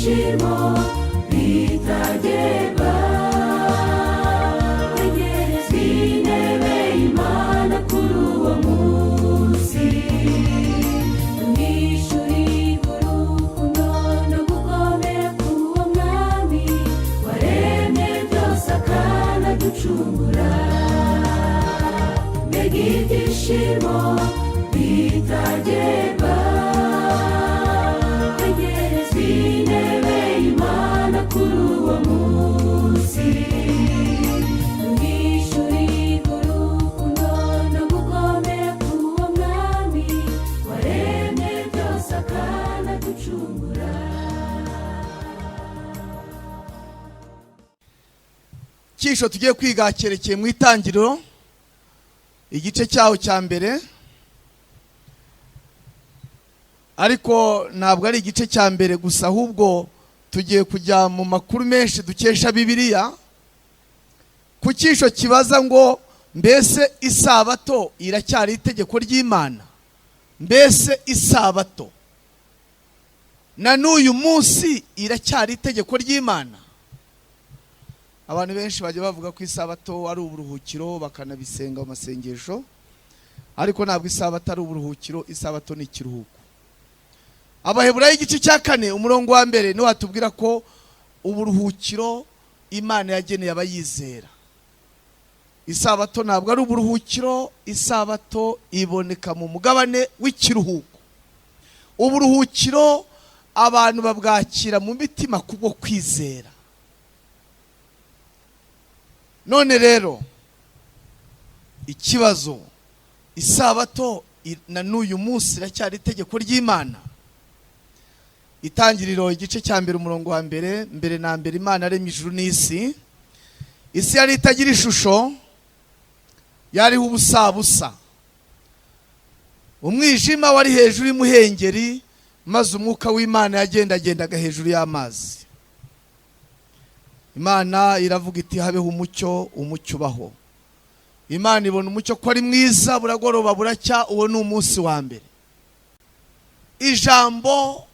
Ibyishimo bitagerwa, wegerezwa intebe y'Imana kuri uwo munsi. Duhishurirwe urukundo no gukomera k'uwo Mwami waremye byose akanaducungura. Mbega ibyishimo bitagerwa, wegerezwa intebe y'Imana kuri uwo munsi. Duhishurirwe urukundo no gukomera k'uwo Mwami waremye byose akanaducungura. Icyigisho tugiye kwiga cyerekeye mu Itangiriro, igice cyaho cya mbere, ariko ntabwo ari igice cya mbere gusa, ahubwo tugiye kujya mu makuru menshi dukesha Bibiliya ku cyisho kibaza ngo: mbese isabato iracyari itegeko ry'Imana? Mbese isabato na n'uyu munsi iracyari itegeko ry'Imana? Abantu benshi bajya bavuga ko isabato ari uburuhukiro, bakanabisenga mu masengesho, ariko ntabwo isabato ari uburuhukiro. Isabato ni ikiruhuko. Abaheburayo igice cya 4 umurongo wa 1 niwo watubwira ko uburuhukiro Imana yageneye abayizera. Isabato ntabwo ari uburuhukiro. Isabato iboneka mu mugabane w'ikiruhuko. Uburuhukiro abantu babwakira mu mitima kubwo kwizera. None rero ikibazo: isabato na n'uyu munsi iracyari itegeko ry'Imana? Itangiriro igice cya 1 umurongo wa 1: mbere na mbere Imana aremye ijuru n'isi, isi yari itagira ishusho, yariho ubusabusa, umwijima wari hejuru y'umuhengeri, maze umwuka w'Imana yagendagendaga hejuru y'amazi. Imana iravuga iti: "Habeho umucyo." Umucyo ubaho. Imana ibona umucyo ko ari mwiza. Buragoroba, buracya, uwo ni umunsi wa mbere. Ijambo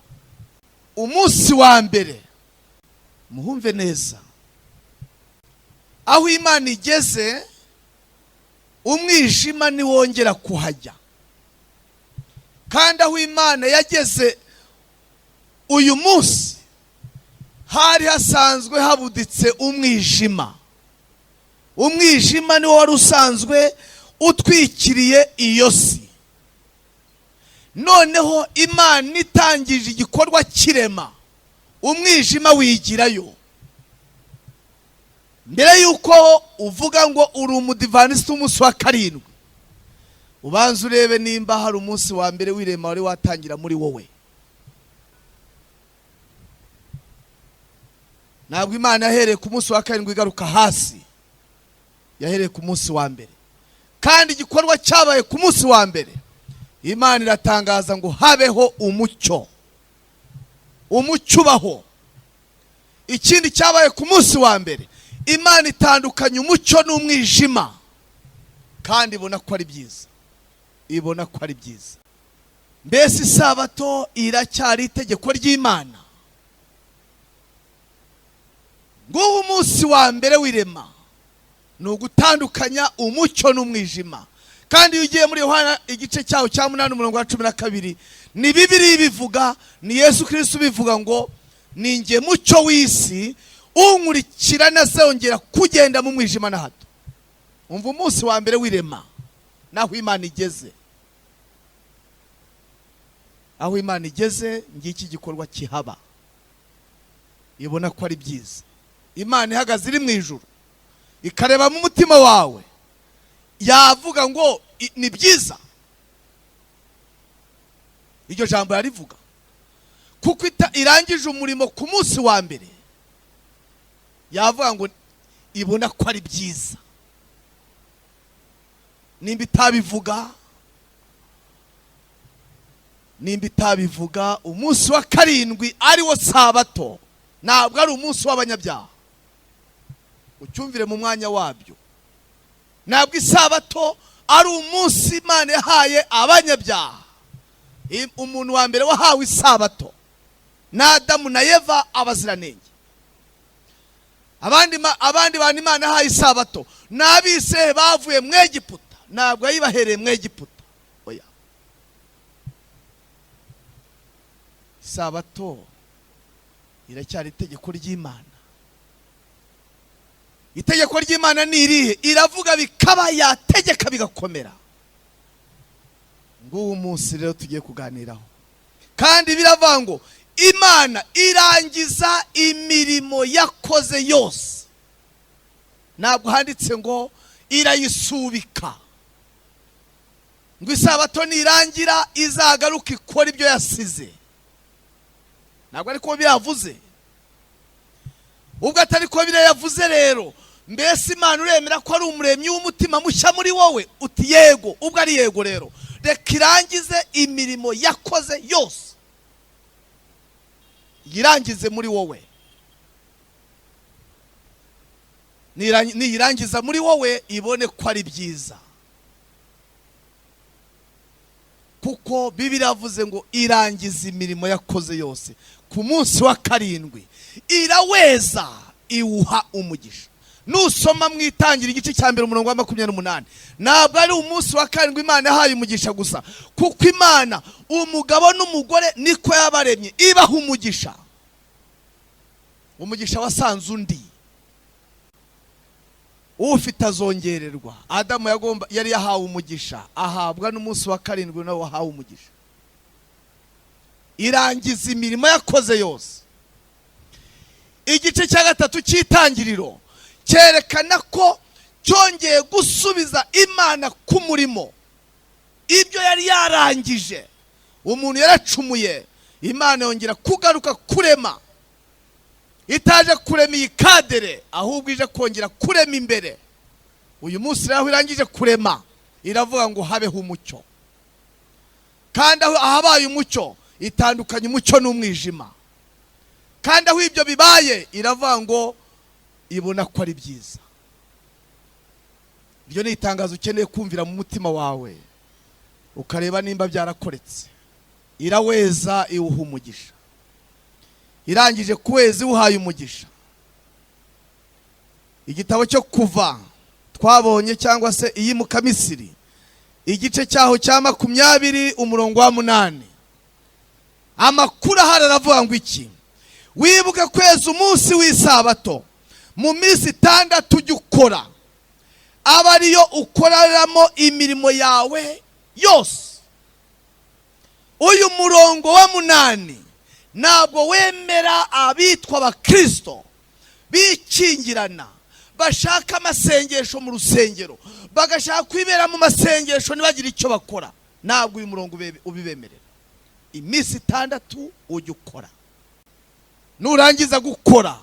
umunsi wa mbere muhumve neza. Aho Imana igeze, umwijima ntiwongera kuhajya. Kandi aho Imana yageze uyu munsi hari hasanzwe habuditse umwijima. Umwijima niwo wari usanzwe utwikiriye iyo si. Noneho Imana itangije igikorwa kirema, umwijima wigirayo. Mbere y'uko uvuga ngo uri umudivanisiti w'umunsi wa karindwi, ubanza urebe nimba hari umunsi wa mbere w'irema wari watangira muri wowe. Ntabwo Imana yahereye ku munsi wa karindwi igaruka hasi, yahereye ku munsi wa mbere. Kandi igikorwa cyabaye ku munsi wa mbere, Imana iratangaza ngo: "Habeho umucyo." Umucyo ubaho. Ikindi cyabaye ku munsi wa mbere, Imana itandukanya umucyo n'umwijima, kandi ibona ko ari byiza, ibona ko ari byiza. Mbese isabato iracyari itegeko ry'Imana? Nguwo umunsi wa mbere w'irema, ni ugutandukanya umucyo n'umwijima. Kandi iyo ugiye muri Yohana igice cyawo cya 8 umurongo wa 12, ni Bibiri bivuga, ni Yesu Kirisitu bivuga ngo: "Ni njye mucyo w'isi, unkurikira ntazongera kugenda mu mwijima na hato." Umva umunsi wa mbere w'irema naho Imana igeze. Aho Imana igeze, ngiki gikorwa kihaba, ibona ko ari byiza. Imana ihagaze iri mu ijuru, ikareba mu mutima wawe, yavuga ngo ni byiza? Iryo jambo yarivuga kuko irangije umurimo ku munsi wa mbere, yavuga ngo ibona ko ari byiza? Nimba itabivuga, nimba itabivuga, umunsi wa karindwi ari wo sabato ntabwo ari umunsi w'abanyabyaha. Ucyumvire mu mwanya wabyo. Ntabwo isabato ari umunsi Imana yahaye abanyabyaha. Umuntu wa mbere wahawe isabato Na Adamu na Eva abaziranenge. Abandi bantu Imana yahaye isabato ni Abisirayeli bavuye mu Egiputa. Ntabwo yayibahereye mu Egiputa, oya. Isabato iracyari itegeko ry'Imana. Itegeko ry'Imana ni irihe? Iravuga bikaba, yategeka bigakomera. Nguwo munsi rero tugiye kuganiraho. Kandi biravuga ngo Imana irangiza imirimo yakoze yose. Ntabwo handitse ngo irayisubika, ngo isabato nirangira izagaruka ikora ibyo yasize. Ntabwo ariko biravuze. Ubwo atari ko biriya yavuze rero, mbese Imana uremera ko ari umuremyi w'umutima mushya muri wowe? Uti yego. Ubwo ari yego rero, reka irangize imirimo yakoze yose, yirangize muri wowe. Niyirangiza muri wowe, ibone ko ari byiza, kuko Bibiliya yavuze ngo irangiza imirimo yakoze yose ku munsi wa karindwi, iraweza, iwuha umugisha. Nusoma mu Itangira igice cya 1 umurongo wa 28, ntabwo ari umunsi wa karindwi Imana yahaye umugisha gusa, kuko Imana umugabo n'umugore niko yabaremye, ibaha umugisha. Umugisha wasanze undi ufite azongererwa. Adamu yari yahawe umugisha, ahabwa n'umunsi wa karindwi nawe wahawe umugisha. Irangiza imirimo yakoze yose. Igice cya 3 cy'Itangiriro cyerekana ko cyongeye gusubiza Imana ku murimo, ibyo yari yarangije. Umuntu yaracumuye, Imana yongera kugaruka kurema, itaje kurema iyi kadere, ahubwo ije kongera kurema imbere. Uyu munsi rero aho irangije kurema, iravuga ngo habeho umucyo. Kandi aho ahabaye umucyo, itandukanye umucyo n'umwijima. Kandi aho ibyo bibaye, iravuga ngo ibona ko ari byiza. Iryo ni itangazo ukeneye kumvira mu mutima wawe, ukareba nimba byarakoretse. Iraweza, iwuha umugisha. Irangije kuweza, iwuhaye umugisha. Igitabo cyo Kuva twabonye, cyangwa se Iyimuka Misiri, igice cyaho cya 20 umurongo wa 8, amakuru ahari aravuga ngo iki? Wibuke kweza umunsi w'isabato, mu minsi 6 ujya ukora, aba ariyo ukoreramo imirimo yawe yose. Uyu murongo wa 8 ntabwo wemera abitwa abakristo bikingirana, bashaka amasengesho mu rusengero, bagashaka kwibera mu masengesho ntibagire icyo bakora. Ntabwo uyu murongo ubibemerera. Iminsi 6 ujya ukora, nurangiza gukora,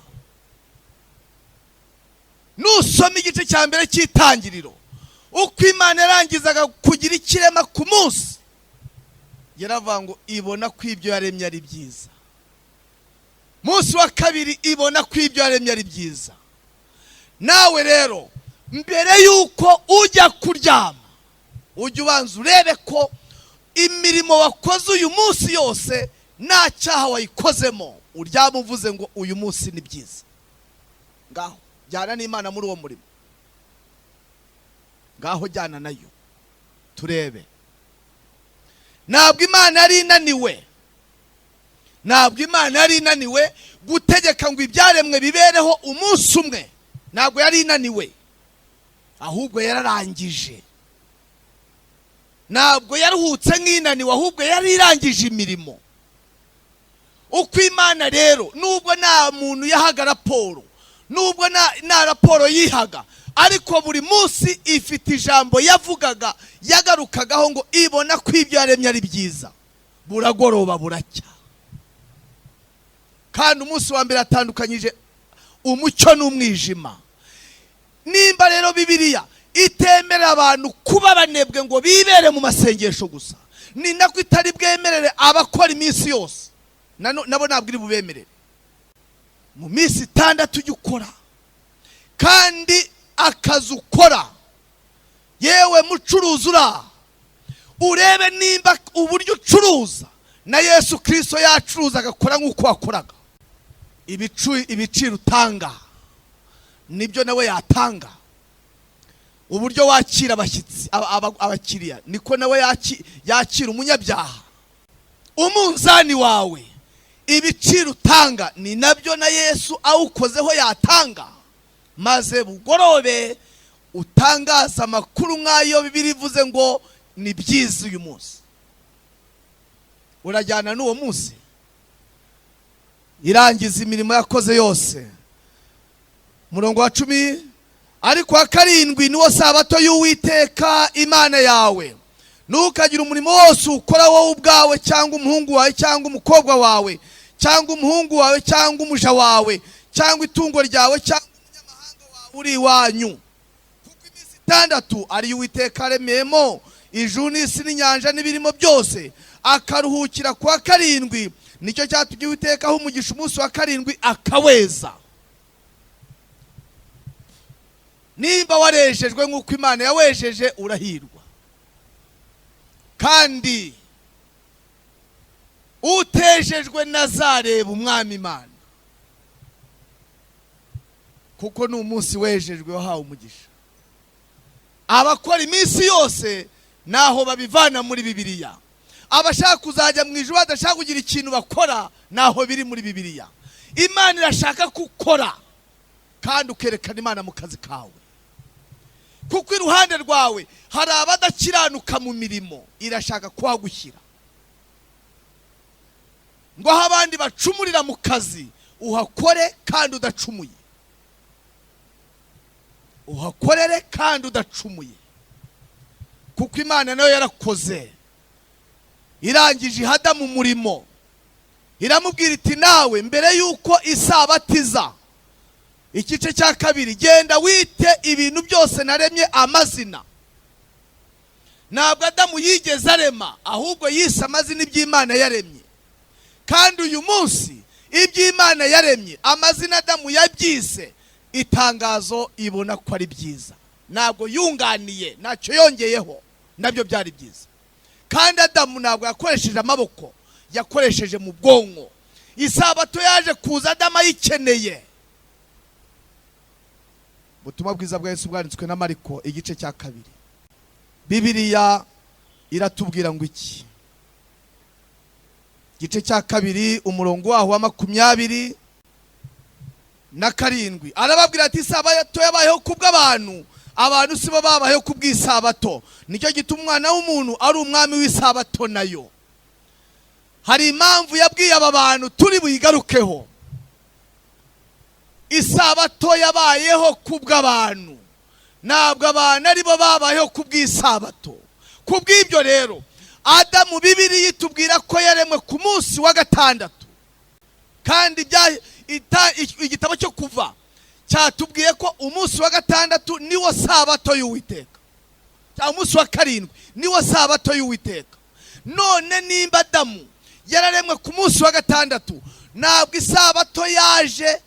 nusoma igice cya 1 cy'Itangiriro, uko Imana yarangizaga kugira ikirema ku munsi, yaravuga ngo ibona ko ibyo yaremye ari byiza. Munsi wa kabiri ibona ko ibyo yaremye ari byiza. Nawe rero mbere y'uko ujya kuryama, ujya ubanza urebe ko imirimo wakoze uyu munsi yose nta cyaha wayikozemo, uryama uvuze ngo uyu munsi ni byiza. Ngaho jyana n'Imana muri uwo murimo, ngaho jyana nayo turebe. Ntabwo Imana yari inaniwe, ntabwo Imana yari inaniwe gutegeka ngo ibyaremwe bibereho umunsi umwe. Ntabwo yari inaniwe, ahubwo yararangije. Ntabwo yaruhutse nk'inaniwe, ahubwo yari irangije imirimo. Uko Imana rero, nubwo nta muntu yahaga raporo, nubwo nta raporo yihaga, ariko buri munsi ifite ijambo yavugaga, yagarukagaho ngo ibona ko ibyo yaremye ari byiza. Buragoroba buracya. Kandi umunsi wa mbere atandukanyije umucyo n'umwijima. Nimba rero Bibiliya itemerera abantu kuba banebwe ngo bibere mu masengesho gusa, ni nako itari bwemerere abakora iminsi yose, nabo ntabwo iri bubemerere. Mu minsi 6 ujya ukora, kandi akazi ukora, yewe mucuruzi uraha, urebe nimba uburyo ucuruza Na Yesu Kirisito yacuruza agakora nk'uko wakoraga. Ibiciro utanga nibyo nawe yatanga. Uburyo wakira abashyitsi, abakiriya, niko nawe yakira umunyabyaha. Umunzani wawe, ibiciro utanga, ni nabyo na Yesu awukozeho yatanga. Maze bugorobe utangaza amakuru nk'ayo Bibiliya ivuze ngo ni byiza uyu munsi. Urajyana n'uwo munsi. Irangiza imirimo yakoze yose. Umurongo wa 10: ariko wa karindwi niwo sabato y'Uwiteka Imana yawe. Ntukagire umurimo wose ukora, wowe ubwawe, cyangwa umuhungu wawe, cyangwa umukobwa wawe, cyangwa umuhungu wawe, cyangwa umuja wawe, cyangwa itungo ryawe, cyangwa umunyamahanga wawe uri iwanyu. Kuko iminsi 6 ariyo Uwiteka aremeyemo ijuru n'isi n'inyanja n'ibirimo byose, akaruhukira ku wa karindwi. Nicyo cyatumye Uwiteka aha umugisha umunsi wa karindwi, akaweza. Nimba warejejwe nk'uko Imana yawejeje, urahirwa. Kandi utejejwe nazareba Umwami Imana, kuko ni umunsi wejejwe, wahawe umugisha. Abakora iminsi yose naho babivana muri Bibiliya. Abashaka kuzajya mu ijuru badashaka kugira ikintu bakora, naho biri muri Bibiliya. Imana irashaka gukora kandi ukerekana Imana mu kazi kawe, kuko iruhande rwawe hari abadakiranuka mu mirimo. Irashaka kuhagushyira ngo aho abandi bacumurira mu kazi, uhakore kandi udacumuye, uhakorere kandi udacumuye, kuko Imana nayo yarakoze. Irangije ihada mu murimo, iramubwira iti: "Nawe mbere y'uko isabatiza, igice cya kabiri, genda wite ibintu byose naremye amazina." Ntabwo Adamu yigeze arema, ahubwo yise amazina iby'Imana yaremye. Kandi uyu munsi iby'Imana yaremye, amazina Adamu yabyise, itangazo ibona ko ari byiza. Ntabwo yunganiye, ntacyo yongeyeho, nabyo byari byiza. Kandi Adamu ntabwo yakoresheje amaboko, yakoresheje mu bwonko. Isabato yaje kuza Adamu ayikeneye. Ubutumwa bwiza bwa Yesu bwanditswe na Mariko, igice cya 2. Bibiliya iratubwira ngo iki? Igice cya 2, umurongo waho wa 27, arababwira ati: "Isabato yabayeho kubw'abantu, abantu si bo babayeho kubw'isabato. Nicyo gituma Umwana w'umuntu ari umwami w'isabato nayo." Hari impamvu yabwiye aba bantu, turi buyigarukeho. Isabato yabayeho kubw'abantu, ntabwo abantu aribo babayeho kubw'isabato. Kubw'ibyo rero, Adamu, Bibiliya itubwira ko yaremwe ku munsi wa gatandatu. Kandi igitabo cyo Kuva cyatubwiye ko umunsi wa gatandatu niwo sabato y'Uwiteka, cyangwa umunsi wa karindwi niwo sabato y'Uwiteka. None nimba Adamu yararemwe ku munsi wa gatandatu, ntabwo isabato yaje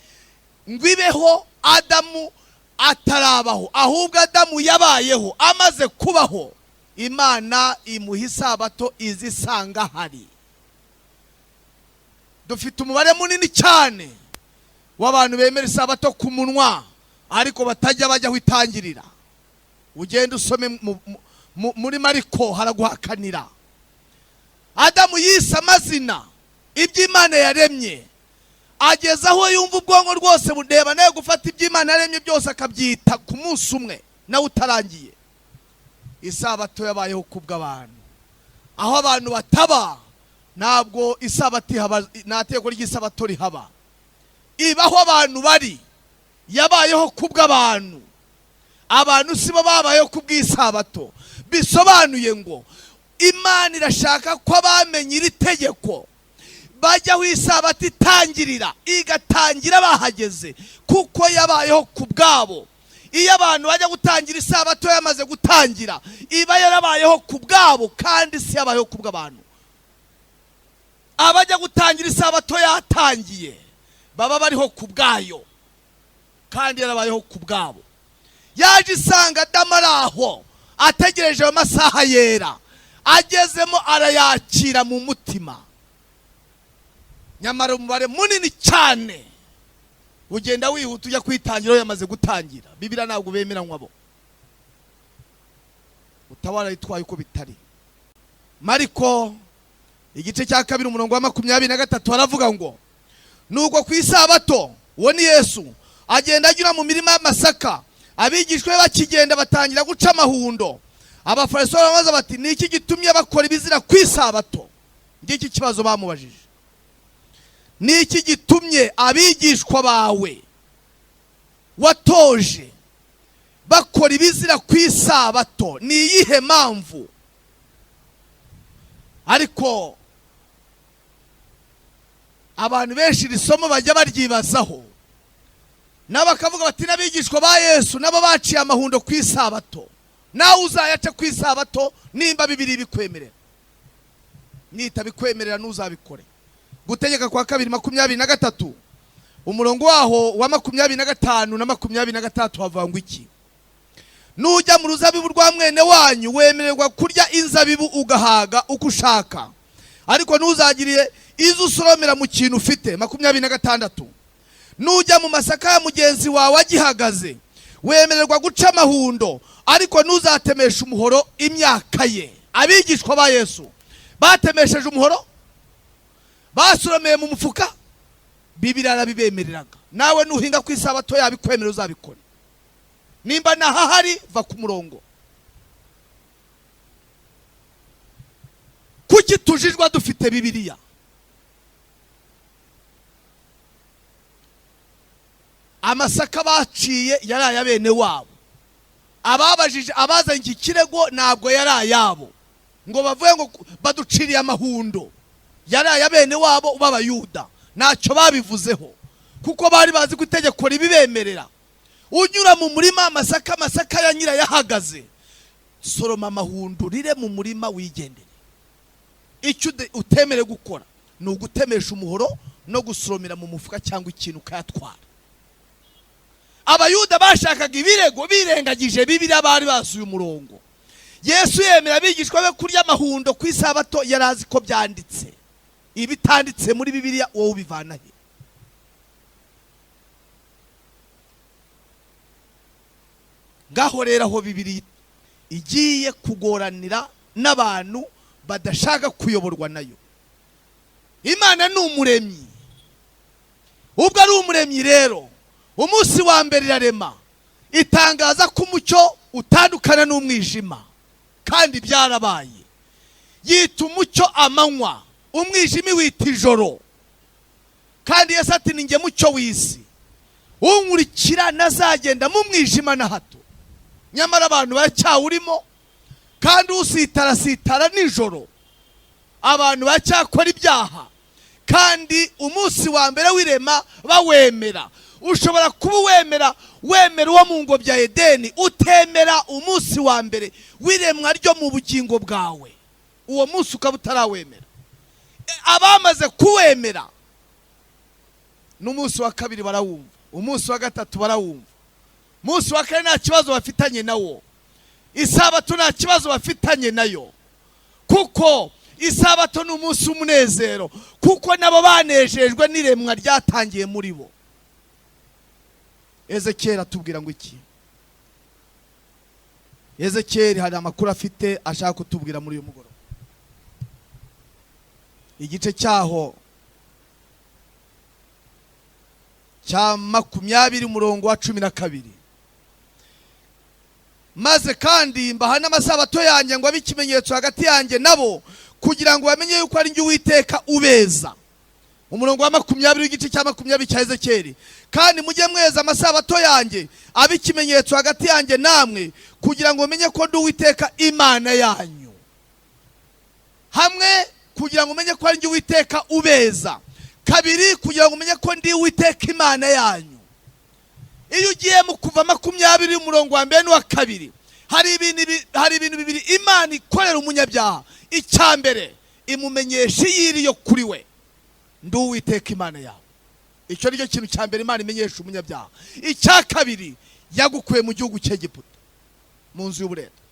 ngo ibeho Adamu atarabaho, ahubwo Adamu yabayeho amaze kubaho. Imana imuha isabato izisanga ahari. Dufite umubare munini cyane w'abantu bemera isabato ku munwa, ariko batajya bajya aho itangirira. Ugenda usome muri Mariko, haraguhakanira. Adamu yise amazina iby'Imana yaremye, ageze aho yumva ubwonko rwose budeba nawe gufata iby'Imana yaremye byose akabyita ku munsi umwe nawe utarangiye. Isabato yabayeho kubw'abantu. Aho abantu bataba, ntabwo isabato ihaba, nta tegeko ry'isabato rihaba. Ibaho abantu bari. Yabayeho kubw'abantu, abantu si bo babayeho kubw'isabato. Bisobanuye ngo Imana irashaka ko abamenye iri tegeko bajya aho isabato itangirira, igatangira bahageze, kuko yabayeho ku bwabo. Iyo abantu bajya gutangira isabato yamaze gutangira, iba yarabayeho ku bwabo, kandi si yabayeho ku bw'abantu. Abajya gutangira isabato yatangiye baba bariho ku bwayo, kandi yarabayeho ku bwabo. Yaje isanga Adamu ari aho ategereje ayo masaha yera. Agezemo arayakira mu mutima. Nyamara umubare munini cyane ugenda wihuta ujya kwitangira yamaze gutangira. Bibiliya ntabwo bemeranywa bo, utaba warayitwaye uko bitari. Mariko igice cya 2 umurongo wa 23 haravuga ngo: "Nuko ku isabato," uwo ni Yesu, "agenda anyura mu mirima y'amasaka. Abigishwa be bakigenda batangira guca amahundo. Abafarisayo barabaza bati: 'Ni iki gitumye bakora ibizira ku isabato?'" Ngiki kibazo bamubajije: "Ni iki gitumye abigishwa bawe watoje bakora ibizira ku isabato? Ni iyihe mpamvu?" Ariko abantu benshi iri somo bajya baryibazaho, nabo bakavuga bati: "N'abigishwa ba Yesu nabo baciye amahundo ku isabato, nawe uzayace ku isabato nimba Bibiliya bikwemerera. Nitabikwemerera ntuzabikore. Gutegeka kwa Kabiri 23 umurongo waho wa 25 na 26 havuga iki? "Nujya mu ruzabibu rwa mwene wanyu, wemererwa kurya inzabibu ugahaga uko ushaka, ariko ntuzagiriye izo usoromera mu kintu ufite." 26: "Nujya mu masaka ya mugenzi wawe agihagaze, wemererwa guca amahundo, ariko ntuzatemeshe umuhoro imyaka ye." Abigishwa ba Yesu batemesheje umuhoro, basoromeye mu mufuka. Bibiliya arabibemereraga. Nawe nuhinga ku isabato yabikwemerera, uzabikore. Nimba nahahari, va ku murongo. Kuki tujijwa dufite Bibiliya? Amasaka baciye yari aya bene wabo. Ababajije abazanye iki kirego ntabwo yari ayabo ngo bavuge ngo baduciriye amahundo. Yari aya bene wabo b'Abayuda, ntacyo babivuzeho kuko bari bazi ko itegeko ribibemerera. Unyura mu murima amasaka, amasaka ya nyirayo ahagaze, soroma amahundo urire mu murima wigendere. Icyo utemere gukora ni ugutemesha umuhoro no gusoromera mu mufuka cyangwa ikintu ukayatwara. Abayuda bashakaga ibirego birengagije Bibiliya, bari basuye umurongo. Yesu yemera abigishwa be kurya amahundo ku isabato, yari azi ko byanditse. Ibitanditse muri Bibiliya wowe ubivana he? Ngaho rero aho Bibiliya igiye kugoranira n'abantu badashaka kuyoborwa nayo. Imana ni umuremyi. Ubwo ari umuremyi rero, umunsi wa mbere irarema, itangaza ko umucyo utandukana n'umwijima, kandi byarabaye. Yita umucyo amanywa, umwijima wita ijoro. Kandi Yesu ati: "Ni njye mucyo w'isi, unkurikira ntazagenda mu mwijima na hato." Nyamara abantu baracyawurimo, kandi usitara sitara nijoro. Abantu baracyakora ibyaha, kandi umunsi wa mbere w'irema bawemera. Ushobora kuba wemera wemera uwo mu ngobyi ya Edeni, utemera umunsi wa mbere w'iremwa ryo mu bugingo bwawe, uwo munsi ukaba utarawemera. Abamaze kuwemera n'umunsi wa kabiri barawumva, umunsi wa gatatu barawumva, umunsi wa kane nta kibazo bafitanye nawo, isabato nta kibazo bafitanye nayo, kuko isabato ni umunsi w'umunezero, kuko nabo banejejwe n'iremwa ryatangiye muri bo. Ezekiyeli atubwira ngo iki? Ezekiyeli hari amakuru afite ashaka kutubwira muri uyu mugoroba. Igice cyaho cya 20 umurongo wa 12: "Maze kandi mbaha n'amasabato yanjye ngo abe ikimenyetso hagati yanjye nabo, kugira ngo bamenye yuko ari njye Uwiteka ubeza." Umurongo wa 20 w'igice cya 20 cya Ezekiyeli: "Kandi mujye mweza amasabato yanjye abe ikimenyetso hagati yanjye namwe, kugira ngo mumenye ko ndi Uwiteka Imana yanyu." Hamwe kugira ngo umenye ko ari njye Uwiteka ubeza, kabiri kugira ngo umenye ko ndi Uwiteka Imana yanyu. Iyo ugiye mu Kuva 20 umurongo wa mbere n'uwa kabiri, hari ibintu bibiri Imana ikorera umunyabyaha. Icya mbere, imumenyesha iyo iri yo kuri we: "Ndi Uwiteka Imana yawe." Icyo ni cyo kintu cya mbere Imana imenyesha umunyabyaha. Icya kabiri, yagukuye mu gihugu cy'Egiputa mu nzu y'uburetwa.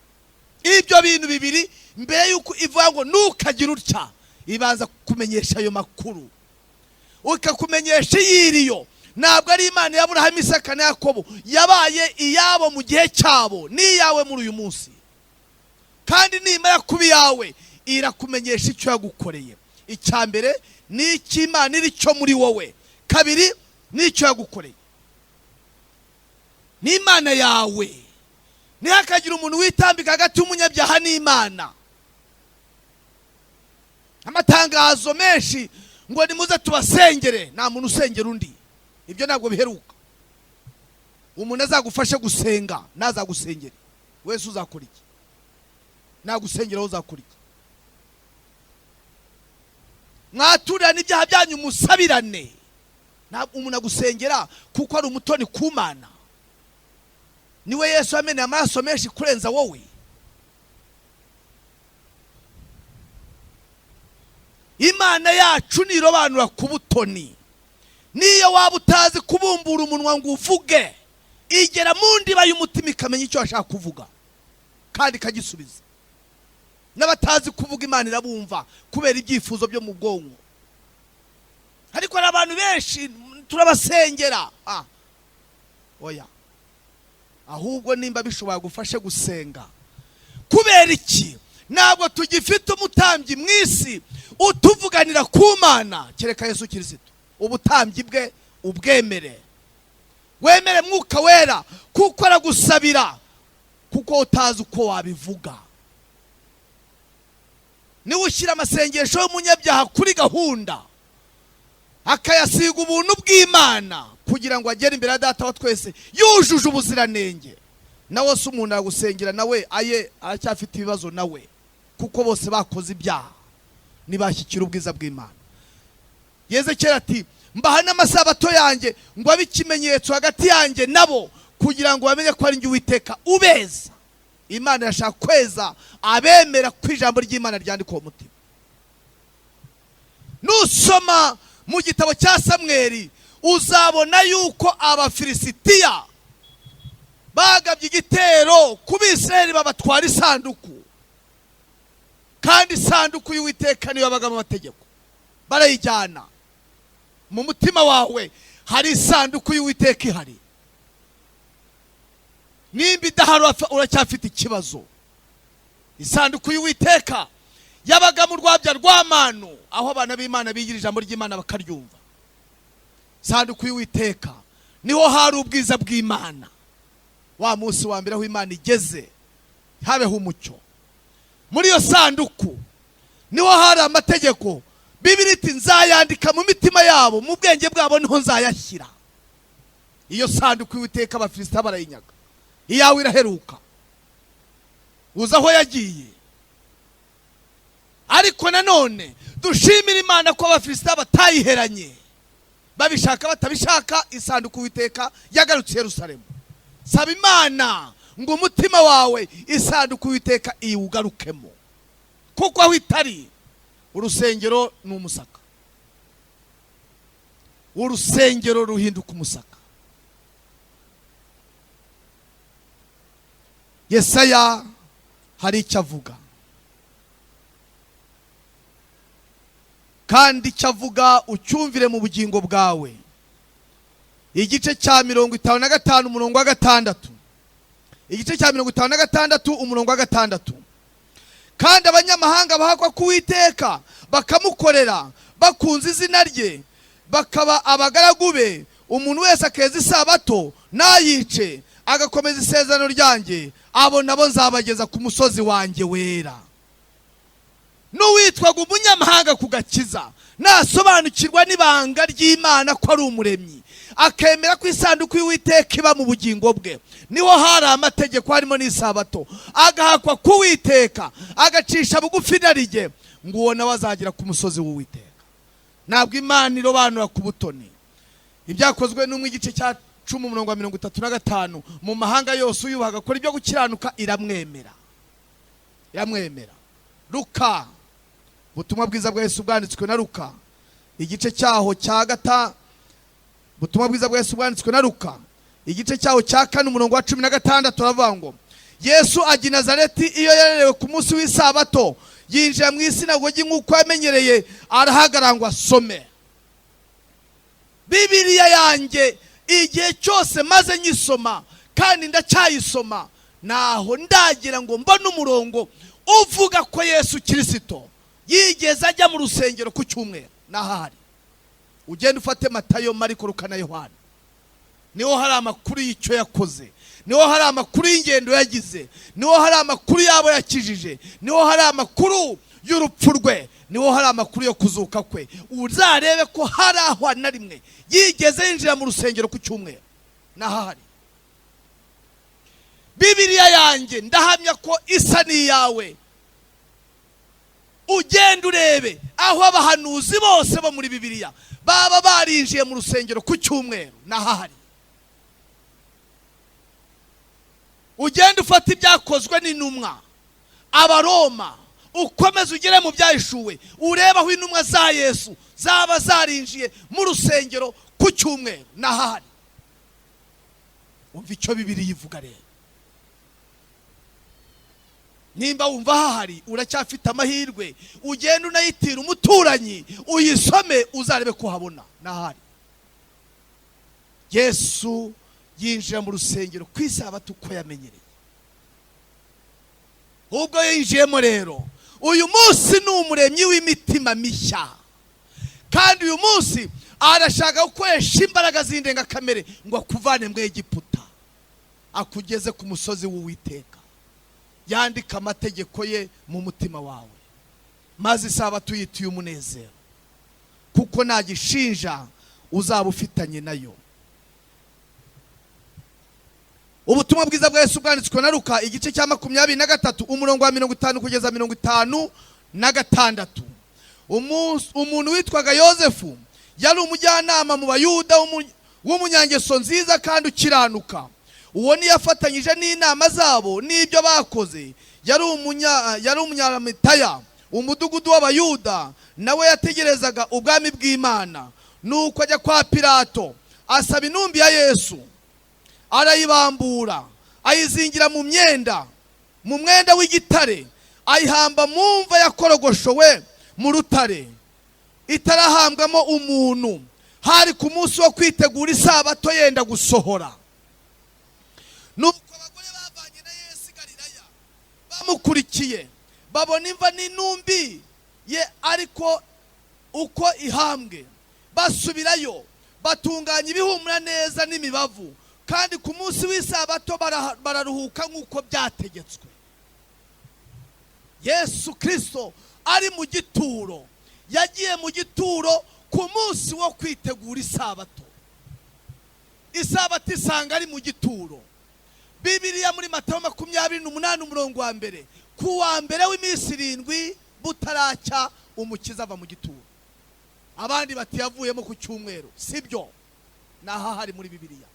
Ibyo bintu bibiri, mbere y'uko ivuga ngo ntukagire utya, ibanza kumenyesha ayo makuru. ikakumenyesha iyiriyo. Ntabwo ari Imana ya Aburahamu, Isaka na Yakobo, yabaye iyabo mu gihe cyabo, n'iyawe muri uyu munsi. Kandi nimara kuba iyawe, irakumenyesha icyo yagukoreye. Icya mbere ni icy'Imana iri cyo muri wowe, kabiri ni icyo yagukoreye. Ni Imana yawe. Ntihakagire umuntu witambika hagati y'umunyabyaha n'Imana. Amatangazo menshi ngo nimuze tubasengere, nta muntu usengera undi, ibyo ntabwo biheruka. Umuntu azagufashe gusenga, ntazagusengere wese. Uzakora iki? Nagusengera wowe uzakora iki? Mwaturirane ibyaha byanyu, musabirane. Ntabwo umuntu agusengera kuko ari umutoni ku Mana. Niwe Yesu yameneye amaraso menshi kurenza wowe. Imana yacu ntirobanura ku butoni. Niyo waba utazi kubumbura umunwa ngo uvuge, igera mu ndiba y'umutima ikamenya icyo washaka kuvuga kandi ikagisubiza. N'abatazi kuvuga Imana irabumva kubera ibyifuzo byo mu bwonko. Ariko hari abantu benshi turabasengera, oya, ahubwo nimba bishobora gufashe gusenga. Kubera iki? Ntabwo tugifite umutambyi mu isi utuvuganira ku Mana kereka Yesu Kirisito. Ubutambyi bwe ubwemere, wemere Mwuka Wera kuko aragusabira, kuko utazi uko wabivuga. Niwe ushyira amasengesho y'umunyabyaha kuri gahunda, akayasiga ubuntu bw'Imana kugira ngo agere imbere ya Data wa twese yujuje ubuziranenge. Nawe se umuntu aragusengera, nawe aye aracyafite ibibazo nawe, kuko bose bakoze ibyaha ntibashyikira ubwiza bw'Imana. Yezekeri ati: "Mbaha n'amasabato yanjye ngo abe ikimenyetso hagati yanjye nabo, kugira ngo bamenye ko ari njye Uwiteka ubeza." Imana irashaka kweza abemera ko ijambo ry'Imana ryandikwa mu mutima. Nusoma mu gitabo cya Samweri, uzabona yuko Abafilisitiya bagabye igitero ku Bisirayeli, babatwara isanduku. Kandi isanduku y'Uwiteka niyo yabagamo amategeko, barayijyana. Mu mutima wawe hari isanduku y'Uwiteka ihari? Nimba idahari, uracyafite ikibazo. Isanduku y'Uwiteka yabaga mu rwabya rwa manu, aho abana b'Imana bigira ijambo ry'Imana bakaryumva. Isanduku y'Uwiteka niho hari ubwiza bw'Imana. Wa munsi wa mbere aho Imana igeze habeho umucyo, muri iyo sanduku niho hari amategeko. Bibiri iti: "Nzayandika mu mitima yabo, mu bwenge bwabo niho nzayashyira." Iyo sanduku y'Uwiteka Abafilisita barayinyaga. Iyawe iraheruka, uzi aho yagiye? Ariko nanone dushimira Imana ko Abafilisita batayiheranye. Babishaka batabishaka, isanduku y'Uwiteka yagarutse i Yerusalemu. Saba Imana ngo umutima wawe isanduku y'Uwiteka iwugarukemo, kuko aho itari, urusengero ni umusaka, urusengero ruhinduka umusaka. Yesaya hari icyo avuga, kandi icyo avuga ucyumvire mu bugingo bwawe. Igice cya 55 umurongo wa 6, igice cya 56 umurongo wa 6: "Kandi abanyamahanga bahakwa ku Uwiteka, bakamukorera bakunze izina rye, bakaba abagaragu be, umuntu wese akeza isabato ntayice, agakomeza isezerano ryanjye, abo nabo nzabageza ku musozi wanjye wera." N'uwitwaga umunyamahanga ku gakiza nasobanukirwa n'ibanga ry'Imana ko ari umuremyi, akemera ko isanduku y'Uwiteka iba mu bugingo bwe, niho hari amategeko harimo n'isabato, agahakwa ku Uwiteka, agacisha bugufi inarijye, ngo uwo nawe azagera ku musozi w'Uwiteka. Ntabwo Imana irobanura ku butoni. Ibyakozwe n'umwe igice cya 10 umurongo wa 35: "Mu mahanga yose uyubaha agakora ibyo gukiranuka iramwemera, iramwemera." Luka, ubutumwa bwiza bwa Yesu bwanditswe na Luka, igice cyaho cya ubutumwa bwiza bwa Yesu bwanditswe na Luka, igice cyaho cya 4 umurongo wa 16, aravuga ngo: "Yesu ajya i Nazareti iyo yarerewe, ku munsi w'isabato yinjira mu isinagogi nk'uko yamenyereye, arahagarara ngo asome." Bibiliya yanjye igihe cyose maze nyisoma kandi ndacyayisoma, naho ndagira ngo mbone umurongo uvuga ko Yesu Kirisito yigeze ajya mu rusengero ku cyumweru. N'ahari ugenda ufate Matayo, Mariko, Luka na Yohana, niho hari amakuru y'icyo yakoze, niho hari amakuru y'ingendo yagize, niho hari amakuru y'abo yakijije, niho hari amakuru y'urupfu rwe, niho hari amakuru yo kuzuka kwe. Uzarebe ko hari aho na rimwe yigeze yinjira mu rusengero ku cyumweru. N'ahari Bibiliya yanjye ndahamya ko isa n'iyawe. Ugenda urebe aho abahanuzi bose bo muri Bibiliya baba barinjiye mu rusengero ku cyumweru. N'ahari ugenda ufata Ibyakozwe n'Intumwa, Abaroma, ukomeze ugere mu Byahishuwe, urebe aho intumwa za Yesu zaba zarinjiye mu rusengero ku cyumweru. N'ahari umva icyo Bibiliya ivuga. Rero nimba wumva hahari, uracyafite amahirwe. Ugenda unayitira umuturanyi, uyisome, uzarebe ko uhabona. N'ahari Yesu yinjira mu rusengero ku isabato uko yamenyereye ubwo yinjiyemo. Rero uyu munsi ni umuremyi w'imitima mishya, kandi uyu munsi arashaka gukoresha imbaraga z'indengakamere ngo akuvane mu Egiputa, akugeze ku musozi w'Uwiteka, yandika amategeko ye mu mutima wawe, maze isabato uyituye umunezero, kuko nta gishinja uzaba ufitanye nayo. Ubutumwa bwiza bwa Yesu bwanditswe na Luka, igice cya 23, umurongo wa 50 kugeza 56. Umuntu witwaga Yosefu yari umujyanama mu Bayuda w'umunyangeso nziza kandi ukiranuka. Uwo niyafatanyije n'inama zabo n'ibyo bakoze. Yari umunyamitaya, umudugudu w'Abayuda, nawe yategerezaga ubwami bw'Imana. Nuko ajya kwa Pilato, asaba intumbi ya Yesu. Arayibambura, ayizingira mu mwenda w'igitare, ayihamba mu mva yakorogoshowe mu rutare, itarahambwamo umuntu. Hari ku munsi wo kwitegura isabato yenda gusohora. Nuko abagore bavanye na Yesu i Galilaya bamukurikiye, babona imva n'intumbi ye ariko uko ihambwe, basubirayo, batunganya ibihumura neza n'imibavu. Kandi ku munsi w'isabato bararuhuka nk'uko byategetswe. Yesu Kirisito ari mu gituro, yagiye mu gituro ku munsi wo kwitegura isabato, isabato isanga ari mu gituro. Bibiliya muri Matayo 28, umurongo wa 1: ku wa mbere w'iminsi 7 butaracya, Umukiza ava mu gituro. Abandi bati yavuyemo ku cyumweru. Sibyo, ni aha hari muri Bibiliya,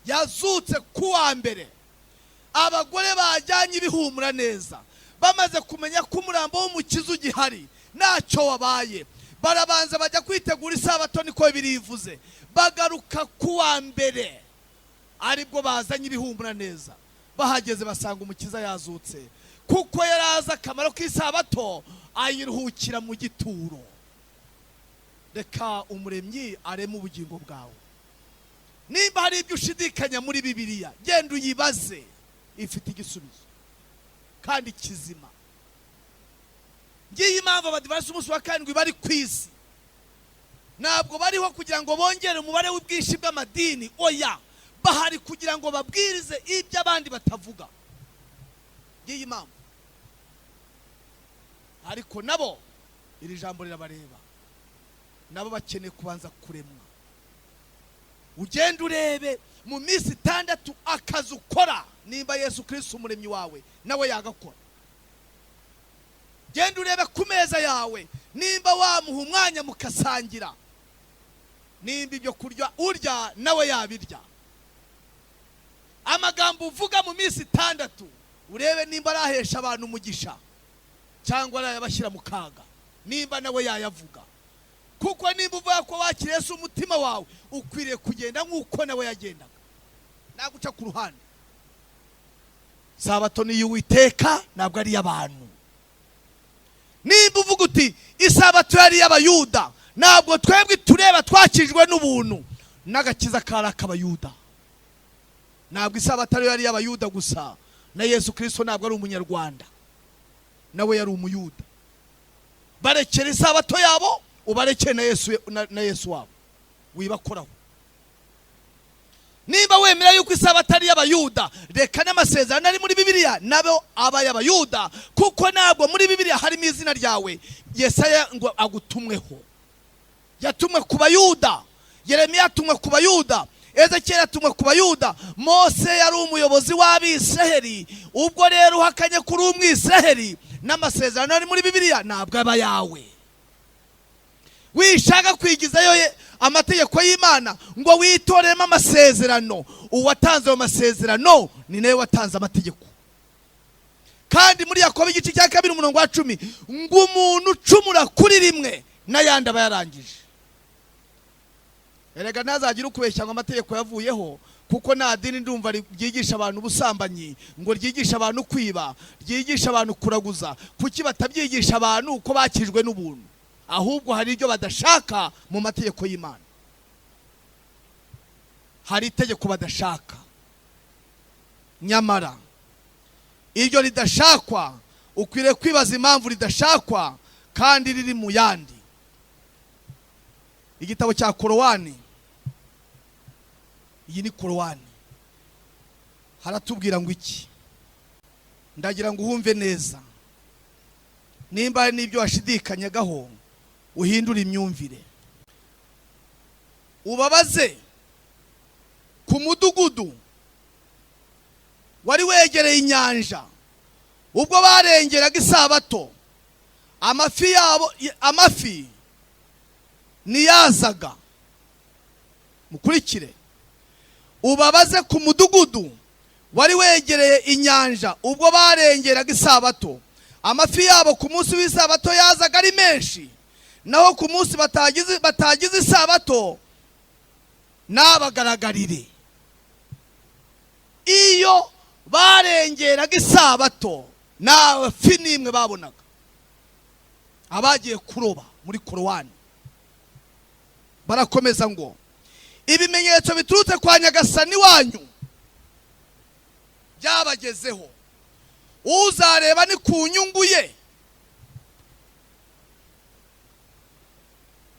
yazutse ku wa mbere. Abagore bajyanye ibihumura neza bamaze kumenya ko umurambo w'Umukiza ugihari, ntacyo wabaye, barabanza bajya kwitegura isabato, niko birivuze. Bagaruka ku wa mbere, aribwo bazanye ibihumura neza. Bahageze basanga Umukiza yazutse, kuko yari azi akamaro k'isabato, ayiruhukira mu gituro. Reka Umuremyi areme ubugingo bwawe. Nimba hari ibyo ushidikanya muri Bibiliya, genda uyibaze, ifite igisubizo kandi kizima. Ngiyi impamvu Abadivansi umunsi wa karindwi bari ku isi. Ntabwo bariho kugira ngo bongere umubare w'ubwinshi bw'amadini, oya. Bahari kugira ngo babwirize ibyo abandi batavuga. Ngiyi impamvu. Ariko nabo iri jambo rirabareba, nabo bakeneye kubanza kuremwa. Ugende urebe mu minsi 6 akazi ukora, nimba Yesu Kirisito Umuremyi wawe nawe yagakora. Genda urebe ku meza yawe nimba wamuha umwanya mukasangira, nimba ibyo kurya urya nawe yabirya. Amagambo uvuga mu minsi 6, urebe nimba arahesha abantu umugisha cyangwa arayabashyira mu kaga, nimba nawe yayavuga. Kuko nimba uvuga ko wakiriye Yesu umutima wawe, ukwiriye kugenda nk'uko nawe yagendaga, naguca ku ruhande. Sabato ni iy'Uwiteka, ntabwo ari iy'abantu. Nimba uvuga uti isabato yari iy'Abayuda, Ntabwo twebwe tureba twakijwe n'ubuntu n'agakiza kari ak'Abayuda. Ntabwo Isabato ariyo yari iy'Abayuda gusa. Na Yesu Kirisito ntabwo ari Umunyarwanda, nawe yari Umuyuda. Barekera Isabato yabo, ubarekere na Yesu, na Yesu wabo wibakoraho. Niba wemera yuko Isabato ari iy'Abayuda, reka n'amasezerano ari muri Bibiliya nabo aba ay'Abayuda, kuko ntabwo muri Bibiliya harimo izina ryawe. Yesaya ngo agutumweho, yatumwe ku Bayuda. Yeremiya yatumwe ku Bayuda. Ezekiyeli yatumwe ku Bayuda. Mose yari umuyobozi w'Abisiraheli. Ubwo rero uhakanye kuri Umwisiraheli, n'amasezerano ari muri Bibiliya ntabwo aba yawe. Wishaka kwigizayo amategeko y'Imana ngo witoremo amasezerano. Uwatanze ayo masezerano ni nawe watanze amategeko. Kandi muri Yakobo igice cya 2 umurongo wa 10 ngo umuntu ucumura kuri rimwe n'ayandi aba yarangije. Erega ntazagire ukubeshya ngo amategeko yavuyeho, kuko nta dini ndumva ryigisha abantu ubusambanyi, ngo ryigisha abantu kwiba, ryigisha abantu kuraguza. Kuki batabyigisha abantu ko bakijwe n'ubuntu? Ahubwo hari ibyo badashaka mu mategeko y'Imana, hari itegeko badashaka. Nyamara iryo ridashakwa, ukwiriye kwibaza impamvu ridashakwa kandi riri mu yandi. Igitabo cya Korowani, iyi ni Korowani, haratubwira ngo iki? Ndagira ngo uhumve neza. Nimba hari n'ibyo washidikanyagaho, uhindure imyumvire. Ubabaze ku mudugudu wari wegereye inyanja, ubwo barengeraga Isabato, amafi yabo, amafi ntiyazaga. Mukurikire. Ubabaze ku mudugudu wari wegereye inyanja, ubwo barengeraga Isabato, amafi yabo ku munsi w'Isabato yazaga ari menshi, naho ku munsi batagize Isabato ntabagaragarire. Iyo barengeraga Isabato nta fi n'imwe babonaga, abagiye kuroba. Muri Korowani barakomeza ngo ibimenyetso biturutse kwa Nyagasani wanyu byabagezeho, uzareba ni ku nyungu ye.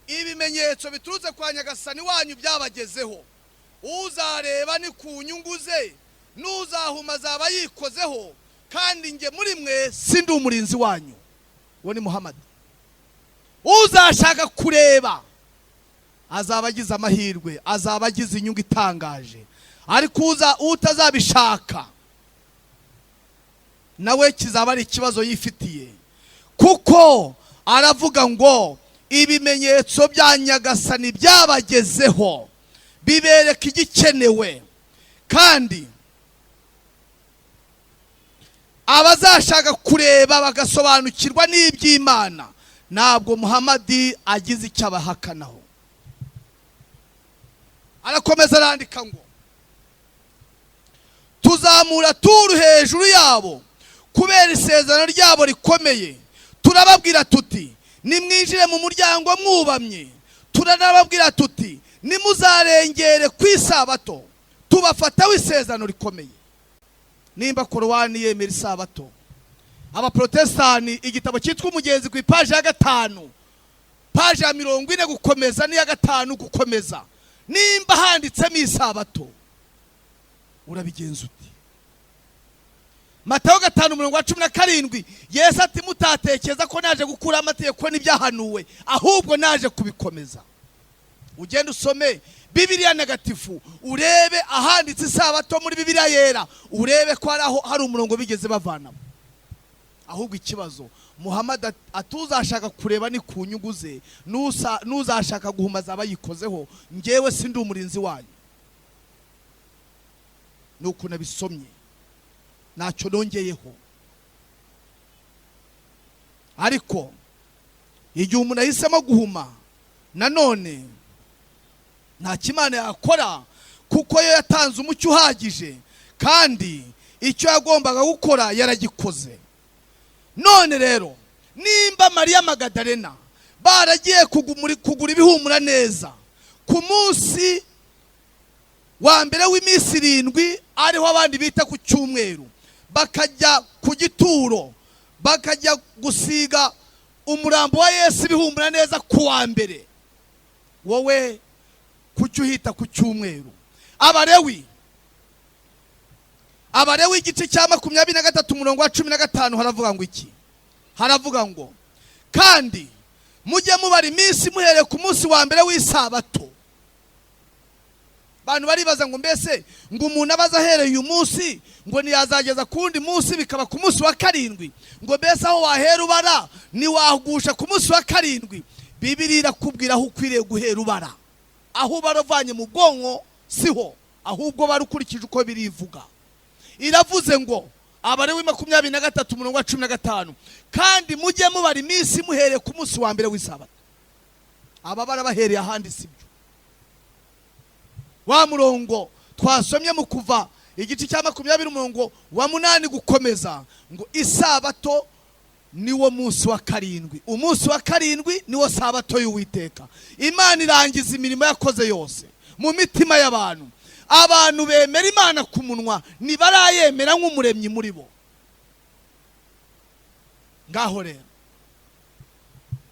Ibimenyetso biturutse kwa Nyagasani wanyu byabagezeho, uzareba ni ku nyungu ze, n'uzahuma azaba yikozeho, kandi njye muri mwe sindi umurinzi wanyu. Uwo ni Muhamadi. Uzashaka kureba azaba agize amahirwe, azaba agize inyungu itangaje, ariko utazabishaka nawe kizaba ari ikibazo yifitiye, kuko aravuga ngo ibimenyetso bya Nyagasani byabagezeho, bibereka igikenewe, kandi abazashaka kureba bagasobanukirwa n'iby'Imana, ntabwo Muhamadi agize icyo abahakanaho. Arakomeza arandika ngo tuzamura Turu hejuru yabo kubera isezerano ryabo rikomeye, turababwira tuti: 'Nimwinjire mu muryango mwubamye.' Turanababwira tuti: 'Nimuzarengere ku Isabato.' Tubafataho isezerano rikomeye." Nimba Korowani yemera Isabato, Abaprotestani, igitabo cyitwa Umugenzi, ku ipaji ya 5, paji ya 40 gukomeza n'iya 5 gukomeza, nimba handitsemo Isabato, urabigenza uti? Matayo 5 umurongo wa 17, Yesu ati: "Mutatekereza ko naje gukuraho amategeko n'ibyahanuwe, ahubwo naje kubikomeza." Ugende usome Bibiliya Ntagatifu, urebe ahanditse Isabato muri Bibiliya Yera, urebe ko hari aho hari umurongo bigeze bavanamo. Ahubwo ikibazo, Muhammad atuzashaka kureba ni ku nyungu ze, n'uzashaka guhuma azaba yikozeho, ngewe sindi umurinzi wanyu. Ni uku nabisomye, ntacyo nongeyeho. Ariko igihe umuntu ahisemo guhuma, nanone nta Imana yakora, kuko yo yatanze umucyo uhagije, kandi icyo yagombaga gukora yaragikoze. None rero nimba Mariya Magadalena Baragiye kugura ibihumura neza ku munsi wa mbere w'iminsi 7, ariho abandi bita ku cyumweru, bakajya ku gituro, bakajya gusiga umurambo wa Yesu ibihumura neza ku wa mbere, wowe kuki uhita ku cyumweru? Abalewi igice cya 23, umurongo wa 15, haravuga ngo iki? Haravuga ngo: "Kandi mujye mubara iminsi muhereye ku munsi wa mbere w'isabato." Abantu baribaza ngo: mbese ngo umuntu abaza ahereye uyu munsi, ngo ntiyazageza ku wundi munsi bikaba ku munsi wa karindwi? Ngo mbese aho wahera ubara ntiwahugusha ku munsi wa karindwi? Bibiliya irakubwira aho ukwiriye guhera ubara. Aho ubara uvanye mu bwonko siho, ahubwo bara ukurikije uko birivuga. Iravuze ngo, Abalewi 23, umurongo wa 15: "Kandi mujye mubara iminsi muhereye ku munsi wa mbere w'isabato." Aba barabahereye ahandi sibyo. Wa murongo twasomye mu Kuva igice cya 20, umurongo wa 8 gukomeza, ngo isabato niwo munsi wa karindwi. Umunsi wa karindwi niwo sabato y'Uwiteka. Imana irangiza imirimo yakoze yose. Mu mitima y'abantu, abantu bemera Imana ku munwa, ntibarayemera nk'umuremyi muri bo. Ngaho rero,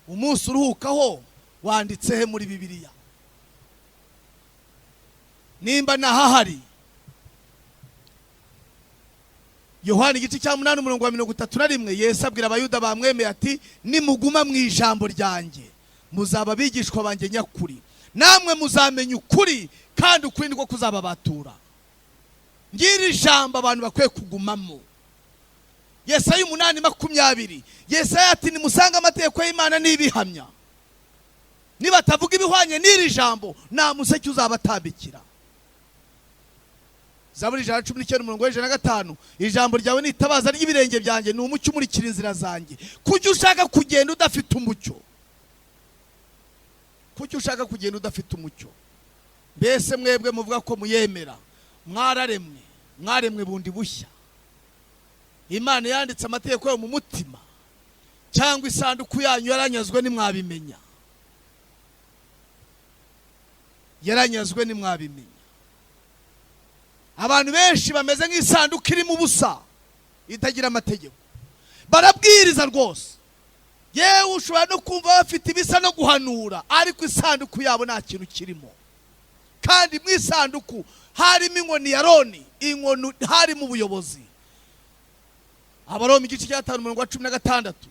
umunsi uruhukaho wanditse he muri Bibiliya? Nimba nahahari, Yohani igice cya 8, umurongo wa 31, Yesu abwira Abayuda bamwemeye ati: "Nimuguma mu ijambo ryanjye, muzaba abigishwa banjye nyakuri, namwe muzamenya ukuri, kandi ukuri niko kuzababatura." Ngiri ijambo abantu bakwiye kugumamo. Yesaya 8:20, Yesaya ati: "Nimusange amategeko y'Imana n'ibihamya, nibatavuga ibihwanye n'iri jambo, nta museke uzabatambikira." Zaburi 119, umurongo wa 105: "Ijambo ryawe ni itabaza ry'ibirenge byanjye, ni umucyo umurikira inzira zanjye." Kuki ushaka kugenda udafite umucyo? Kuki ushaka kugenda udafite umucyo? Mbese mwebwe muvuga ko muyemera, mwararemwe, mwaremwe bundi bushya? Imana yanditse amategeko yayo mu mutima, cyangwa isanduku yanyu yaranyazwe ntimwabimenya? Yaranyazwe ntimwabimenya. Abantu benshi bameze nk'isanduku irimo ubusa, itagira amategeko. Barabwiriza rwose, yewe ushobora no kumva bafite ibisa no guhanura, ariko isanduku yabo nta kintu kirimo. Kandi mu isanduku harimo inkoni ya Aroni, inkoni harimo ubuyobozi. Abaroma igice cya 5, umurongo wa 16: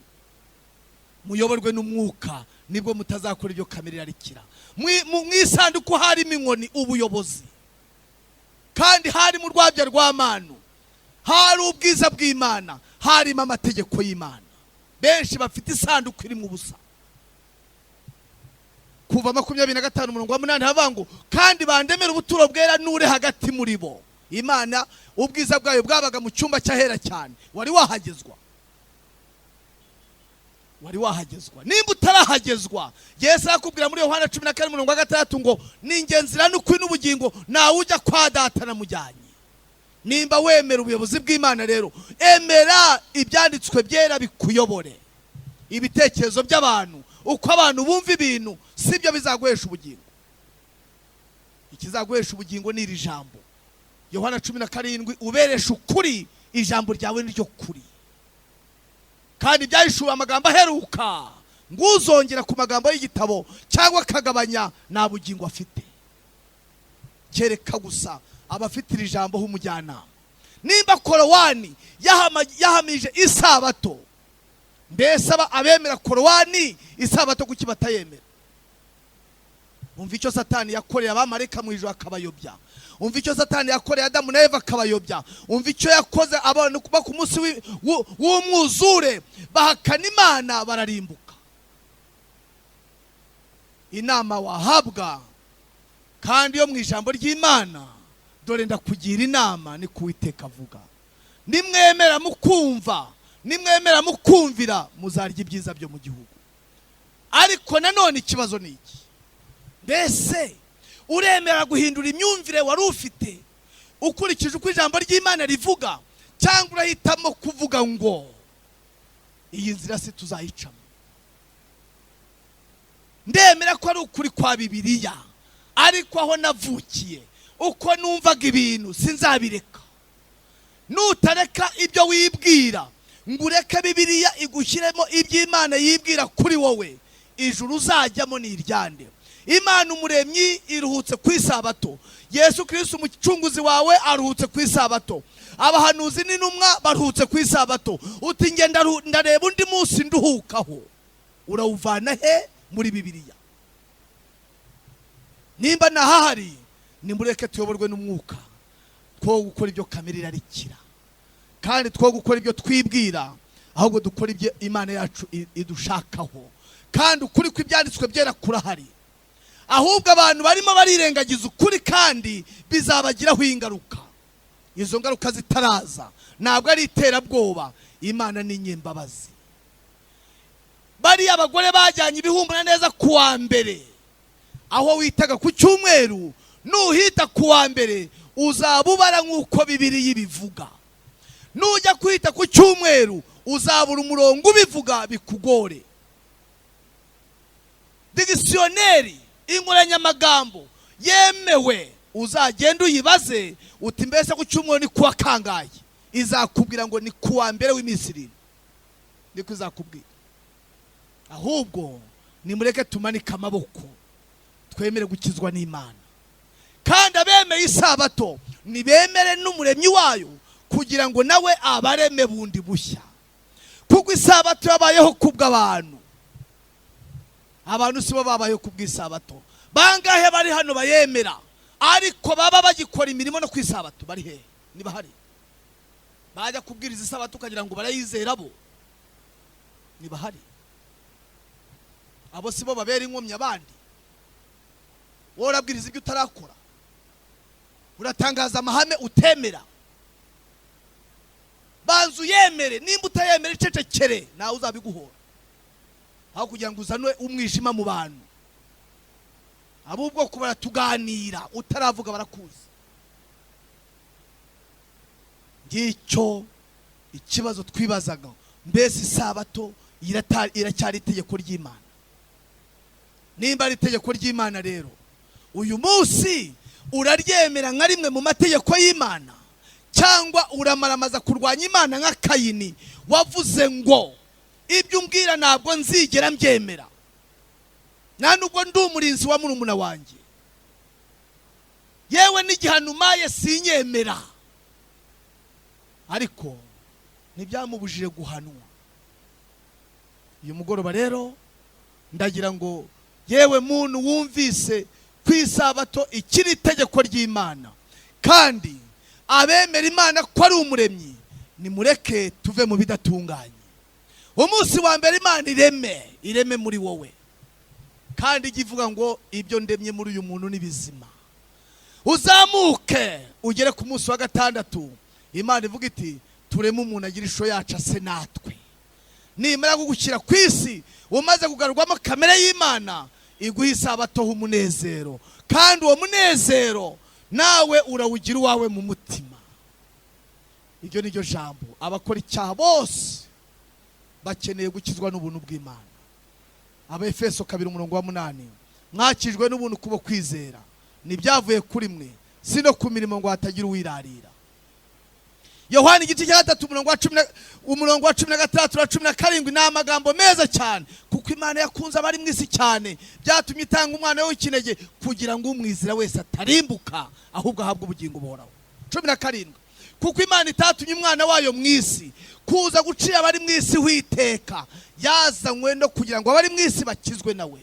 "Muyoborwe n'Umwuka, nibwo mutazakora ibyo kamere irarikira." Mu isanduku harimo inkoni, ubuyobozi, kandi harimo urwabya rwa manu, hari ubwiza bw'Imana, harimo amategeko y'Imana. Benshi bafite isanduku irimo ubusa. Kuva 25, umurongo wa 8, havuga ngo: "Kandi bandemere ubuturo bwera, nure hagati muri bo." Imana ubwiza bwayo bwabaga mu cyumba cy'ahera cyane. Wari wahagezwa? Wari wahagezwa? Nimba utarahagezwa, Yesu arakubwira muri Yohana 14, umurongo wa 6 ngo: "Ni inzira n'ukuri n'ubugingo, ntawe ujya kwa Data namujyanye." Nimba wemera ubuyobozi bw'Imana rero, emera ibyanditswe byera bikuyobore. Ibitekerezo by'abantu, uko abantu bumva ibintu, sibyo bizaguhesha ubugingo. Ikizaguhesha ubugingo ni iri jambo. Yohana 17: "Uberesha ukuri, ijambo ryawe ni ryo kuri." Kandi byahishuwe amagambo aheruka ngo uzongera ku magambo y'igitabo cyangwa akagabanya, nta bugingo afite, kereka gusa abafite iri jambo h'umujyanama. Nimba Korowani yahamije isabato, mbese aba abemera Korowani isabato kuki batayemera? Umva icyo Satani yakoreye abamarayika mu ijuru akabayobya. Umva icyo Satani yakoreye Adamu na Eva akabayobya. Umva icyo yakoze abantu kuba ku munsi w'umwuzure, bahakana Imana, bararimbuka. Inama wahabwa kandi yo mu ijambo ry'Imana: "Dore ndakugira inama, ni ku Uwiteka avuga, nimwemera mukumva, nimwemera mukumvira, muzarya ibyiza byo mu gihugu." Ariko nanone ikibazo ni iki: mbese uremera guhindura imyumvire wari ufite ukurikije uko ijambo ry'Imana rivuga, cyangwa urahitamo kuvuga ngo iyi nzira si tuzayicamo? Ndemera ko ari ukuri kwa Bibiliya, ariko aho navukiye, uko numvaga ibintu, sinzabireka. Nutareka ibyo wibwira ngo ureke Bibiliya igushyiremo iby'Imana yibwira kuri wowe, ijuru uzajyamo ni iryande? Imana Umuremyi iruhutse ku isabato, Yesu Kirisiti Umucunguzi wawe aruhutse ku isabato, abahanuzi n'intumwa baruhutse ku isabato. Uti: "Nge ndareba undi munsi nduhukaho." Urawuvana he muri Bibiliya? Nimba nahahari, nimureke tuyoborwe n'Umwuka, two gukora ibyo kamere irarikira, kandi two gukora ibyo twibwira, ahubwo dukora ibyo Imana yacu idushakaho. Kandi ukuri kw'Ibyanditswe Byera kurahari, ahubwo abantu barimo barirengagiza ukuri, kandi bizabagiraho ingaruka. Izo ngaruka zitaraza, ntabwo ari iterabwoba, Imana ni inyembabazi. Bariya abagore bajyanye ibihumura neza ku wa mbere, aho witaga ku cyumweru, nuhita ku wa mbere uzaba ubara nk'uko Bibiliya ibivuga. Nujya kwita ku cyumweru uzabura umurongo ubivuga, bikugore. Dictionnaire, inkoranyamagambo yemewe, uzagenda uyibaze uti: "Mbese ku cyumweru ni kuwa kangahe?" Izakubwira ngo ni kuwa mbere w'iminsi 7, niko izakubwira. Ahubwo nimureke tumanike amaboko, twemere gukizwa n'Imana. Kandi abemeye isabato nibemere n'Umuremyi wayo, kugira ngo nawe abareme bundi bushya, kuko isabato yabayeho kubw'abantu, abantu si bo babayeho kubw'isabato. Bangahe bari hano bayemera, ariko baba bagikora imirimo no ku isabato? Bari hehe? Niba hari bajya kubwiriza isabato ukagira ngo barayizera, bo niba hari, abo si bo babera inkomyi abandi. Wowe urabwiriza ibyo utarakora, uratangaza amahame utemera. Banza uyemere. Nimba utayemera, icecekere, nawe uzabiguhora, aho kugira ngo uzane umwijima mu bantu. Ab'ubwoko baratuganira, utaravuga barakuzi. Ngicyo ikibazo twibazaga: mbese isabato iracyari itegeko ry'Imana? Nimba ari itegeko ry'Imana rero, uyu munsi uraryemera nka rimwe mu mategeko y'Imana, cyangwa uramaramaza kurwanya Imana nka Kayini wavuze ngo: "Ibyo umbwira ntabwo nzigera mbyemera, nta nubwo ndi umurinzi wa murumuna wanjye, yewe n'igihano umaye sinyemera"? Ariko ntibyamubujije guhanwa. Uyu mugoroba rero ndagira ngo, yewe muntu wumvise ku isabato ikiri itegeko ry'Imana, kandi abemera Imana ko ari Umuremyi, nimureke tuve mu bidatunganye. Umunsi wa mbere Imana ireme, ireme muri wowe, kandi ijya ivuga ngo: "Ibyo ndemye muri uyu muntu ni bizima." Uzamuke ugere ku munsi wa gatandatu, Imana ivuga iti: "Tureme umuntu agira ishusho yacu, ase natwe." Nimara kugushyira ku isi, umaze kugarurwamo kamere y'Imana, iguha isabato umunezero, kandi uwo munezero nawe urawugira uwawe mu mutima. Iryo ni ryo jambo. Abakora icyaha bose bakeneye gukizwa n'ubuntu bw'Imana. Abefeso 2 umurongo wa 8: "Mwakijwe n'ubuntu kubo kwizera, ntibyavuye kuri mwe, si no ku mirimo, ngo hatagira uwirarira." Yohani igice cya 3, umurongo wa 16 na 17, ni amagambo meza cyane: "Kuko Imana yakunze abari mu isi cyane, byatumye itanga umwana w'ikinege, kugira ngo umwizira wese atarimbuka, ahubwo ahabwe ubugingo buhoraho." 17: "Kuko Imana itatumye umwana wayo mu isi kuza gucira abari mu isi witeka, yazanywe no kugira ngo abari mu isi bakizwe nawe."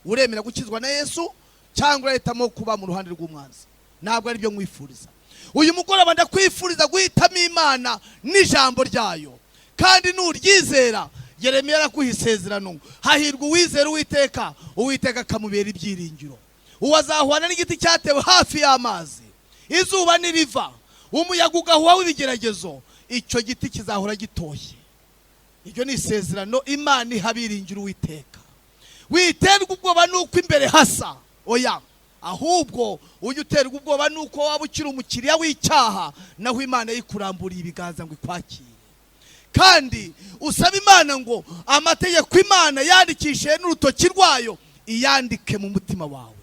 Uremera gukizwa na Yesu, cyangwa urahitamo kuba mu ruhande rw'umwanzi? Ntabwo ari byo nkwifuriza uyu mugoroba. Ndakwifuriza guhitamo Imana n'ijambo ryayo, kandi nuryizera, Yeremiya arakuha isezerano: "Hahirwa uwizera Uwiteka, Uwiteka akamubera ibyiringiro. Uwo azahwana n'igiti cyatewe hafi y'amazi. Izuba niriva, umuyaga ugahuha w'ibigeragezo, icyo giti kizahora gitoshye." Iryo ni isezerano Imana iha abiringira Uwiteka. Witerwa ubwoba n'uko imbere hasa, oya, ahubwo ujye uterwa ubwoba n'uko waba ukiri umukiriya w'icyaha, naho Imana yikuramburiye ibiganza ngo ikwakire. Kandi usaba Imana ngo amategeko Imana yandikishije n'urutoki rwayo Iyandike mu mutima wawe.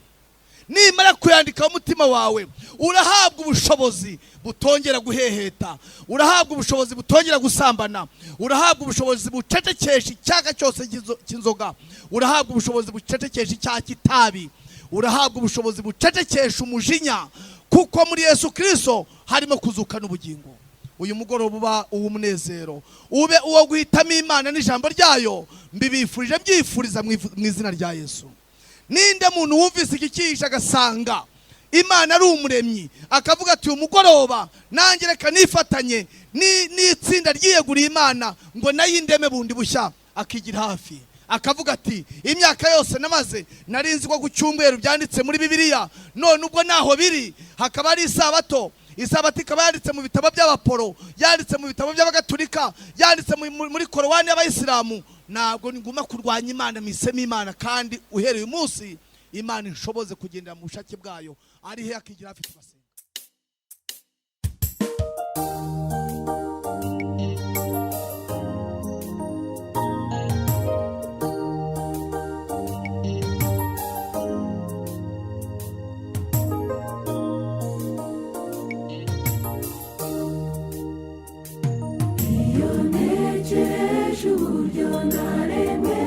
Nimara kuyandika mu mutima wawe, urahabwa ubushobozi butongera guheheta, urahabwa ubushobozi butongera gusambana, urahabwa ubushobozi bucecekesha icyaha cyose cy'inzoga, urahabwa ubushobozi bucecekesha icyaha cy'itabi, urahabwa ubushobozi bucecekesha umujinya, kuko muri Yesu Kirisito harimo kuzuka n'ubugingo. Uyu mugoroba uba uw'umunezero, ube uwo guhitamo Imana n'ijambo ryayo. Mbibifurije, byifuriza mu izina rya Yesu. Ninde muntu wumvise iki cyigisho agasanga Imana ari umuremyi, akavuga ati: "Uyu mugoroba nanjye reka nifatanye n'itsinda ryiyeguriye Imana ngo nayo indeme bundi bushya," akigira hafi akavuga ati: "Imyaka yose namaze nari nzi ko ku cyumweru byanditse muri Bibiliya, none ubwo naho biri hakaba ari isabato, isabato ikaba yanditse mu bitabo by'abaporo, yanditse mu bitabo by'abagatulika, yanditse muri Korowani y'abayisilamu, ntabwo nguma kurwanya Imana, mpisemo Imana, kandi uhereye umunsi Imana inshoboze kugendera mu bushake bwayo." Ari he? Akigira hafi tugasenga. Iyo ntekereje uburyo naremwe,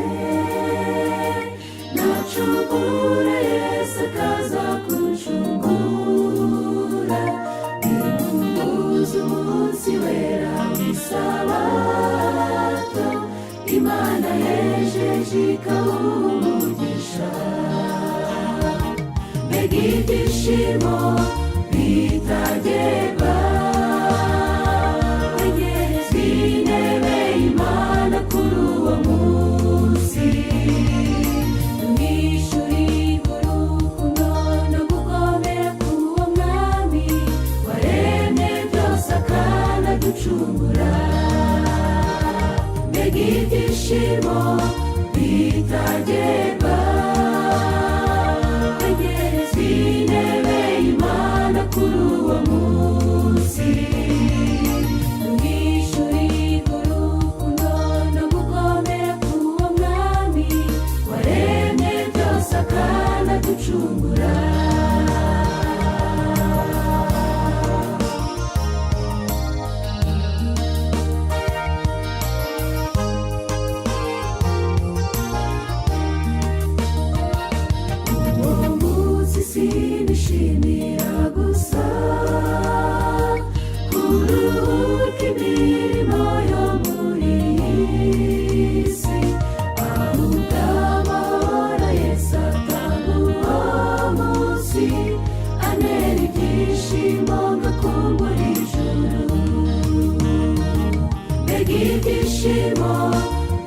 nacungura Yesu akaza kuncungura, binkumbuza umunsi wera w'isabato Imana yejeje ikawumugisha. Mbega ibyishimo bitagerwa wegerezwa intebe y'Imana kuri uwo munsi, duhishuriwe urukundo no gukomera k'uwo mwami waremye byose akanaducungura. Mbega ibyishimo bitagerwa wegerezwa intebe y'Imana kuri uwo munsi, duhishuriwe urukundo no gukomera k'uwo mwami waremye byose akanaducungura. Uwo munsi sinishimira gusa kuruhuka imirimo yo muri iyi si, ahubwo amahoro Yesu atanga uwo munsi antera ibyishimo ngakumbura ijuru. Mbega ibyishimo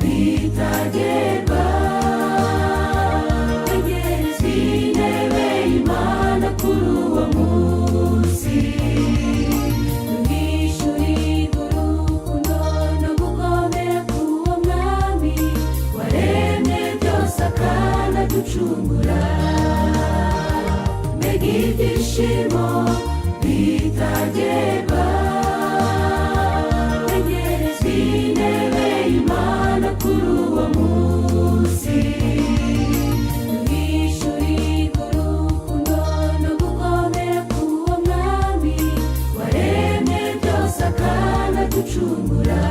bitagerwa wegerezwa intebe y'Imana kuri uwo munsi, duhishuriwe urukundo no gukomera k'uwo mwami waremye byose akanaducungura. Mbega ibyishimo bitagerwa wegerezwa intebe y'Imana kuri uwo munsi, duhishuriwe urukundo no gukomera k'uwo mwami waremye byose akanaducungura.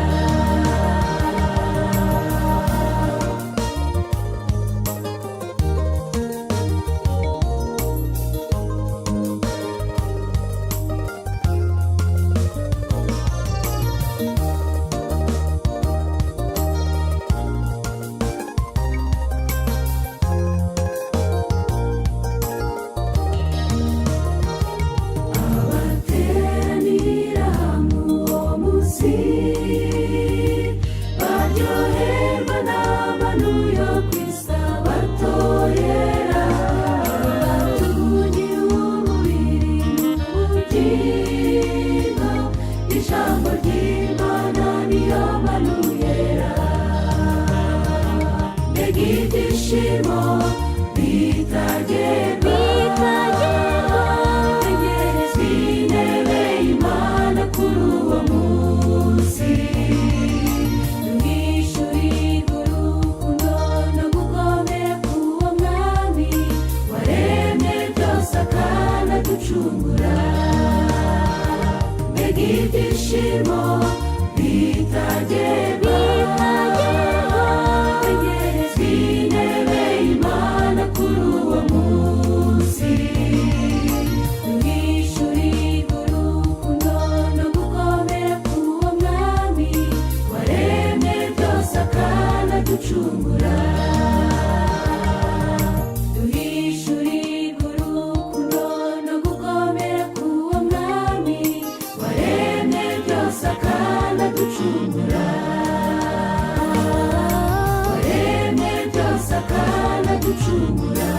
akanaducungura. Mbega ibyishimo bitagerwa, tegerezwa intebe y'Imana kuri uwo munsi. Duhishurirwe urukundo no gukomera k'uwo mwami waremye byose akanaducungura. Duhishurirwe urukundo no gukomera k'uwo mwami waremye byose akanaducungura, waremye byose akanaducungura.